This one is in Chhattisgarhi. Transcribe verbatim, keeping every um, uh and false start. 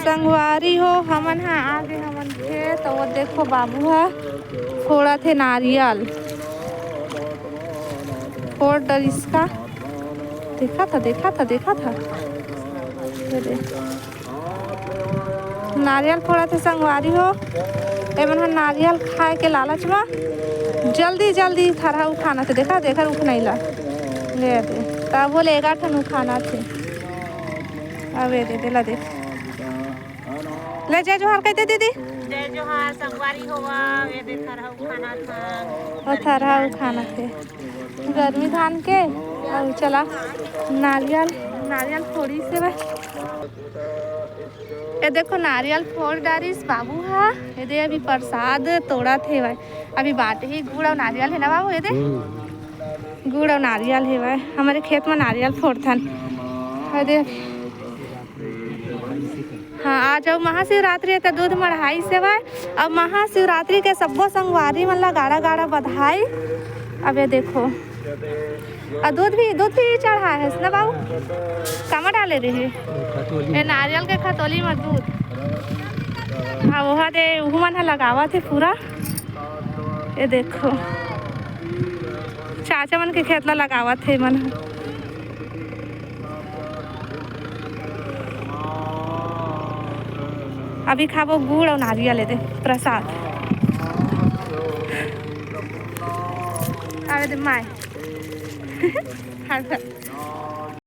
संगवारी हो, हमन ह आ गे हमन खेत। वो देखो, बाबू ह फोड़त हे नारियल, फोड़ डरिस का। देखा था, देखा था, देखा था। ये दे। नारियल फोड़त हे संगवारी हो। एमन ह नारियल खाए के लालच म जल्दी जल्दी थरहा उखानत हे। देखा, देखा उखनई ला। ले दे। तब बोले एगार ठन उखानत हे। अब ये दे, दे ला देख। ले जय जोहार कह दे दीदी। जय जोहार संगवारी हो। ये दे थरहा उखानत हे। ओ थरहा उखानत हे। गर्मी धान के। अउ चला नारियल, नारियल फोड़ी से भाई। ये देखो, नारियल फोड़ डारिस बाबू हा। ये दे, अभी प्रसाद तोड़त हेवय। अभी बांटही, गुड़ अउ नारियल हे ना बाबू? ये दे, गुड़ अउ नारियल हेवय। हमरे खेत म नारियल फोड़थन। ये दे, हाँ, आज अउ महाशिवरात्रि के दूध मढ़ाई सेवय। अउ महाशिवरात्रि के सब्बो संगवारी मन ला गाड़ा गाड़ा बधाई। अब ये देखो, अउ दूध भी, दूध भी चढ़ाए हस ना बाबू? कामा डाले रहे? खतोली। ए नारियल के खतोली म दूध। हाँ, वहा दे, उहू मन ह लगावत हे पूरा। ये देखो, चाचा मन के खेत ला लगावत हे मन ह। अभी खाबो गुड़ अउ नारियल, ये दे प्रसाद। अरे दे माय।